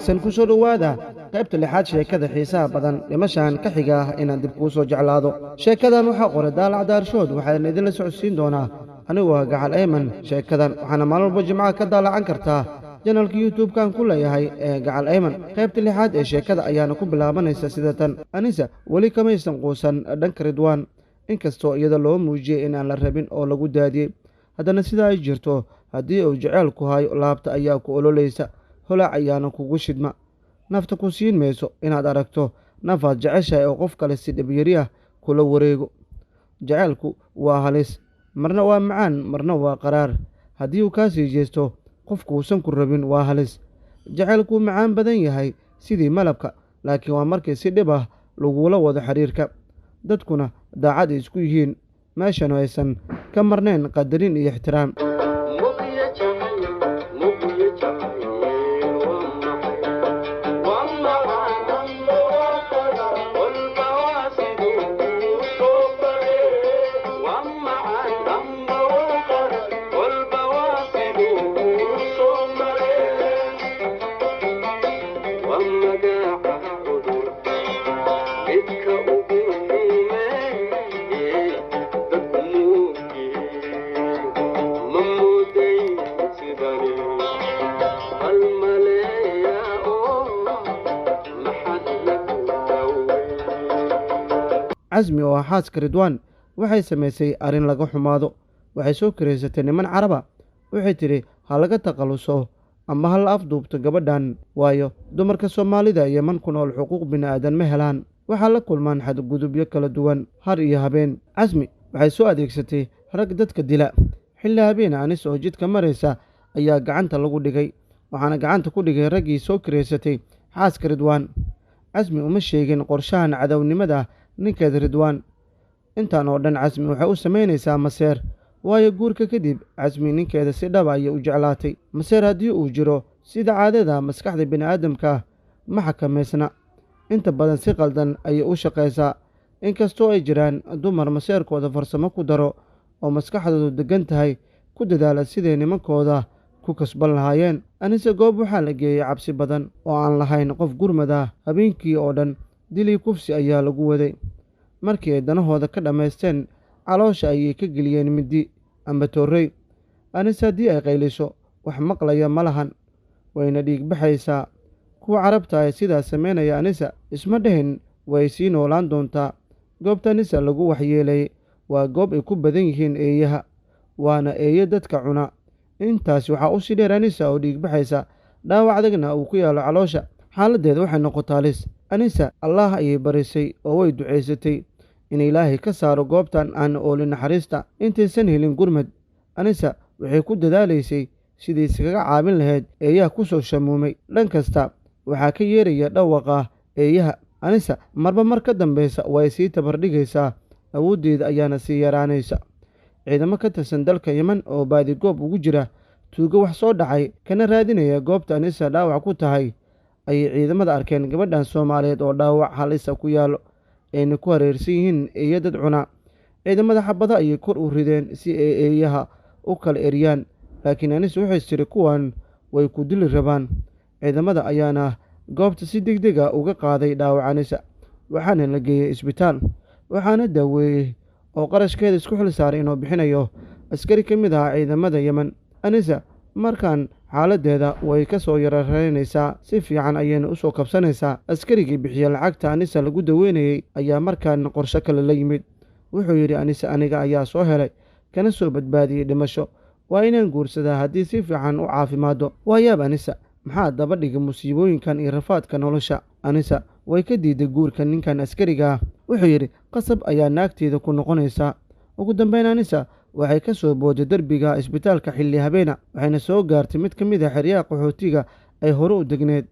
Wanaagsan ku soo dhowaada qaybta lixaad sheekada xiisaha badan, dhimashaan ka xiga ah inaan dib kuu soo jeclaado. Sheekadan waxaa qoray Daalac Daarshood, waxaana idinla socodsiin doonaa anigoo ah Gacal Ayman. Sheekadan waxaana maalin walba Jimcaha ka daalacan kartaa janalka YouTube-kan ku leeyahay ee Gacal Ayman. Qaybta lixaad ee sheekada ayaana ku bilaabanaysa sida tan. Anisa weli kamaysan quusan dhanka Ridwaan, inkastoo iyada loo muujiyey in aan la rabin oo lagu daadiyey. Haddana sidaa ay jirto, haddii uu jaceylku hayo, laabta ayaa ku ololaysa, holac ayaana kugu shidma. Nafta ku siin mayso inaad aragto nafaad jeceshahay oo qof kale si dhibyari ah kula wareego. Jaceylku waa halis, marna waa macaan, marna waa qaraar. Haddii uu kaa sii jeesto qofku uusan ku rabin, waa halis. Jaceylku wuu macaan badan yahay sidii malabka, laakiin waa markii si dhib ah lagula wado xiriirka, dadkuna daacad ay isku yihiin, meeshanu aysan ka marnayn qadarin iyo ixtiraam. Casmi oo ah xaaska Ridwaan waxay samaysay arrin laga xumaado. Waxay soo karaysatay niman Caraba. Waxay tidhi ha laga takhaluso ama ha la afduubto gabadhan, waayo dumarka Soomaalida Yeman ku nool xuquuq bini'aadan ma helaan, waxaa la kulmaan xadgudubyo kala duwan har iyo habeen. Casmi waxay soo adeegsatay rag dadka dila. Xilli habeen Anis oo jidka maraysa ayaa gacanta lagu dhigay, waxaana gacanta ku dhigay raggii soo karaysatay xaaska Ridwaan. Casmi uma sheegin qorshahan cadownimada ninkeeda Ridwaan. Intaan oo dhan Casmi waxay u samaynaysaa maseer, waayo guurka kadib Casmi ninkeeda si dhaba ayay u jeclaatay. Maseer haddii uu jiro, sida caadada maskaxda bini'aadamka ma xakamaysna, inta badan si qaldan ayay u shaqaysaa. Inkastoo ay jiraan dumar maseerkooda farsamo ku daro oo maskaxdoodu deggan tahay, ku dadaala siday nimankooda ku kasban lahaayeen. Anise goob waxaa la geeyey cabsi badan oo aan lahayn qof gurmad ah. Habeenkii oo dhan dilii kufsi ayaa lagu waday. Markii ay danahooda ka dhammaysteen, caloosha ayay ka geliyeen mindi amba toorrey. Anise haddii ay qayliso, wax maqlaya ma lahan, wayna dhiig baxaysaa. Kuwa Carabta ee sidaas samaynaya Anisa isma dhihin way sii noolaan doontaa. Goobta Anisa lagu waxyeelay waa goob ay ku badan yihiin eeyaha, waana eeyo dadka cuna. Intaasi waxaa u sii dheer Anisa oo dhiig baxaysa, dhaawac adagna uu ku yaalo caloosha. Xaaladdeeda waxay noqotaa halis. Anisa Allaah ayay barisay oo way ducaysatay in Ilaahay ka saaro goobtan aan oolin naxariista. Intaysan helin gurmad, Anisa waxay ku dadaalaysay sidii iskaga caabin lahayd eeyaha ku soo shamuumay. Dhan kasta waxaa ka yeeraya dhawaqa eeyaha. Anisa marba mar ka dambaysa way sii tabardhigaysaa, awooddeeda ayaana sii yaraanaysa. Ciidamo ka tirsan dalka Yeman oo baadigoob ugu jira tuugo wax soo dhacay kana raadinaya goobta Anisa dhaawac ku tahay ayay ciidamada arkeen gabadhan Soomaaliyeed oo dhaawac halisa ku yaallo, ayna ku hareersan yihiin eeyo dad cuna. Ciidamada xabado ayay kor u rideen si ay eeyaha u kala eriyaan, laakiin Anisa waxay tiri kuwan way ku dili rabaan. Ciidamada ayaana goobta si degdeg ah uga qaaday dhaawaca Anisa, waxaana la geeyey isbitaal, waxaana daaweeyey oo qarashkeeda isku xil saaray inuu bixinayo askari ka mid ahaa ciidamada Yeman. Anisa markaan xaaladdeeda way ka soo yararaynaysaa, si fiican ayayna u soo kabsanaysaa. Askarigii bixiya lacagta Anisa lagu daweynayey ayaa markaan qorshe kale la yimid. Wuxuu yidhi Anisa aniga ayaa soo helay kana soo badbaadiyey dhimasho, waa inaan guursadaa haddii si fiican u caafimaado. Waa yaab, Anisa maxaa daba dhigay musiibooyinkan iyo rafaadka nolosha? Anisa way ka diiday guurka ninkan askariga ah. Wuxuu yidhi qasab ayaa naagteeda ku noqonaysaa. Ugu dambeyn Anisa waxay ka soo booday derbiga isbitaalka xilli habeena, waxayna soo gaartay mid ka mid ah xeryaha qaxootiga ay hore u degneed.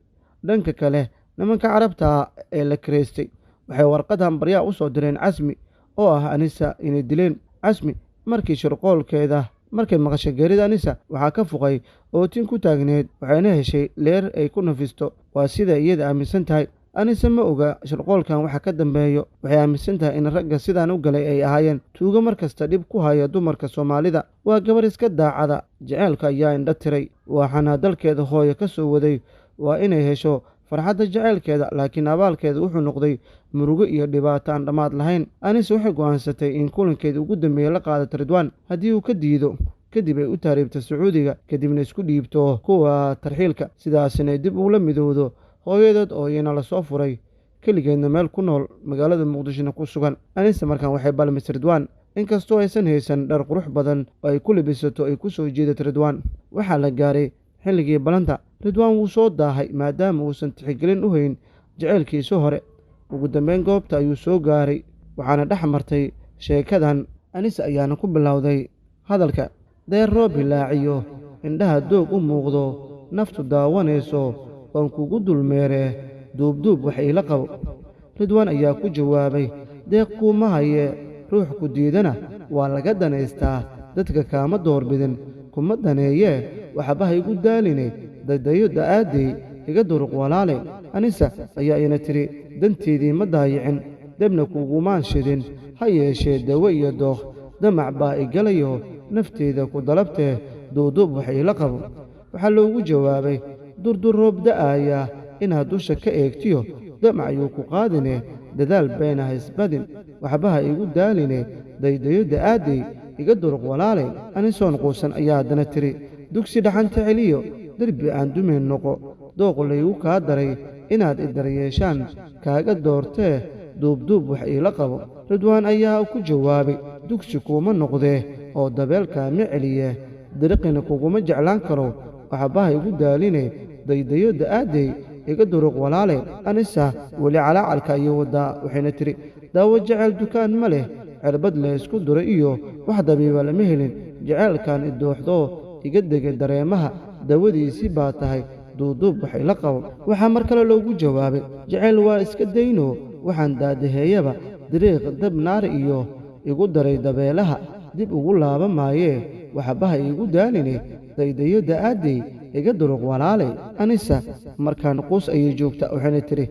Dhanka kale, nimanka Carabta ah ee la kiraystay waxay warqad hambaryaa u soo direen Casmi oo ah Anisa inay dileen. Casmi markii shirqoolkeeda markay maqashay geerida Anisa, waxaa ka fuqay ootin ku taagneed, waxayna heshay leer ay ku nafisto. Waa sida iyada aaminsan tahay. Anise ma oga shirqoolkan waxa ka dambeeyo. Waxay aaminsan tahay in ragga sidaan u galay ay ahaayeen tuugo mar kasta dhib ku haya dumarka Soomaalida. Waa gabar iska daacada, jaceylka ayaa indho tiray, waxaana dalkeeda hooyo ka soo waday waa inay hesho farxadda jaceylkeeda, laakiin abaalkeeda wuxuu noqday murugo iyo dhibaato aan dhammaad lahayn. Anise waxay go'aansatay in kulankeeda ugu dambeeya la qaadato Ridwaan. Haddii uu ka diido, kadib ay u taariibto Sacuudiga, kadibna isku dhiibto kuwa tarxiilka, sidaasina ay dib ugula midowdo hooyadeed oo iyana lasoo furay, keligeedna meel ku nool magaalada Muqdishona ku sugan. Anise markan waxay balmisay Ridwaan, inkastoo aysan haysan dhar qurux badan oo ay ku labisato ay ku soo jiidato Ridwaan. Waxaa la gaaray xilligii balanta. Ridwaan wuu soo daahay maadaama uusan tixgelin u hayn jaceylkiisii hore. Ugu dambeyn goobta ayuu soo gaaray, waxaana dhex martay sheekadan. Anise ayaana ku bilowday hadalka: deer roob hilaaciyo, indhaha doog u muuqdo, naftu daawanayso, waan kugu dulmeeree, duubduub wax iila qabo. Ridwaan ayaa ku jawaabay: deeq kuuma haye, ruux ku diidana waa laga danaystaa, dadka kaama doorbidin, kuma daneeyee, waxba ha igu daaline, dadayo da'aaddey, iga duruq walaale. Anisa ayaa ina tidhi: danteedii ma daayicin, debna kugumaan shidin, ha yeeshee dawo iyo dookh damac baa i galayo, nafteeda ku dalabtee, duuduub wax iila qabo. Waxaa loogu jawaabay: durdur roob da'aaya inaad dusha ka eegtiyo, damac yuu ku qaadine, dadaal bayna ha isbadin, waxba ha igu daaline, daydayo da'aaddey, iga duruq walaale. Anisoon quusan ayaa haddana tidhi: dugsi dhaxanta celiyo, derbi aan dumayn noqo, dooq laygu kaa daray inaad i daryeeshaan kaaga doortee, duubduub wax iila qabo. Ridwaan ayaa ku jawaabay: dugsi kuuma noqdee oo dabeel kaama celiye, diriqina kuguma jeclaan karo, waxba ha igu daaline, daydayo da'aaddey, iga duruq walaale. Anisa weli calaacalka ayay waddaa, waxayna tidhi: daawo jecel dukaan ma leh, cirbad laysku duro iyo wax dabiiba lama helin, jaceylkan i dooxdoo iga dega dareemaha, dawadiisii baa tahay, duuduub wax ila qabo. Waxaa mar kale loogu jawaabay: jaceyl waa iska dayno, waxaan daadaheeyaba dariiq dab naar iyo igu daray dabeelaha, dib ugu laaba maayee, waxba ha iigu daaline, daydayo da'aaddey, iga duruq walaale. Anisa markaan quus ayay joogta, waxayna tidhi: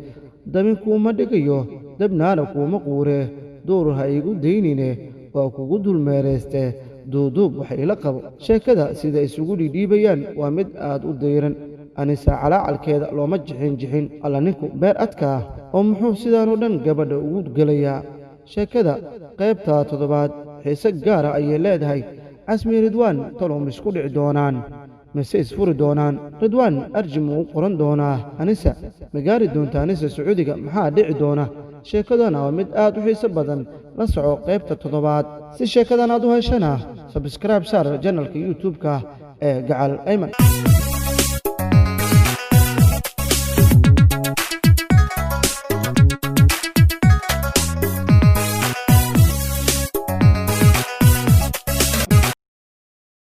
dabin kuuma dhigayo, dab naara kuuma quuree, duur ha iigu daynine, waa kugu dulmeeraystee, duuduub wax ila qabo. Sheekada sida isugu dhiidhiibayaan waa mid aad u dayran. Anisa calaacalkeeda looma jixin jixin. Alla ninku beer adkaa oo muxuu sidaanoo dhan gabadha ugu gelayaa? Sheekada qaybta toddobaad xiise gaara ayay leedahay. Casmi Ridwaan talow ma isku dhici doonaan mise isfuri doonaan? Ridwaan arji muu u qoran doonaa Anisa? Ma gaari doonta Anisa Sacuudiga? Maxaa dhici doona? Sheekadana waa mid aad u xiiso badan. La soco qaybta toddobaad. Si sheekadan aad u heshana, sabskraibe saar janalka YouTube-ka ee Gacal Ayman.